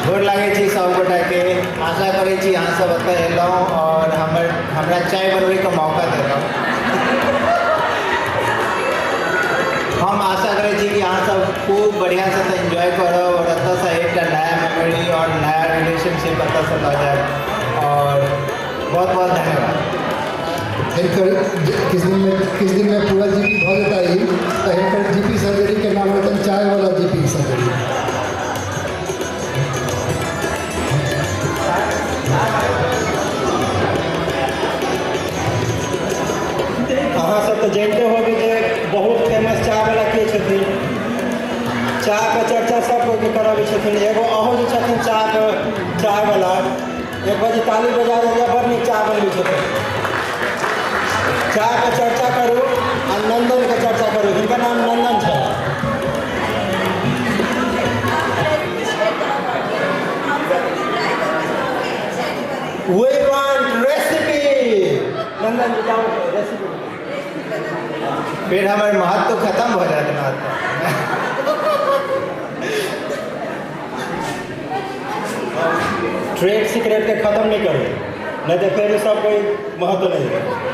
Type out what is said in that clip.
गोर लागै छी सभगोटाके। आशा करै छी अहाँ सब एतऽ एलहुँ आओर हमरा चाय बनबैके मौका देलहुँ। हम आशा करै छी कि अहाँ सब खूब बढ़िआँसँ एतऽ एन्जॉय करब आओर एतऽसँ एकटा नया मेमोरी आओर नया रिलेशनशिप एतऽसँ लऽ जायब आओर बहुत बहुत धन्यवाद। हिनकर किछु दिनमे पूरा जीपी भऽ जेता ई, तऽ हिनकर जीपी सर्जरीके नाम हेतनि चायवला जीपी सर्जरी। अहाँ सब तऽ जानिते होबै जे बहुत फेमस चायवला के छथिन। चायके चर्चा सब कोइके कराबै छथिन। एगो अहूँ जे छथिन चायके चायवला, एक बजे ताली बजा देलियै। बड़ नीक चाय बनबै छथिन। चायके चर्चा करू आ नन्दनके चर्चा करू। हिनकर नाम नन्दन छै। We want recipe. Nandan ji, जाओ, रेसिपी। फिर हमर महत्व खत्म भऽ जायत ने एतऽ। ट्रेड सीक्रेट के खत्म नहीं करू, नहीं तो फिर सब कोई महत्व नहीं है।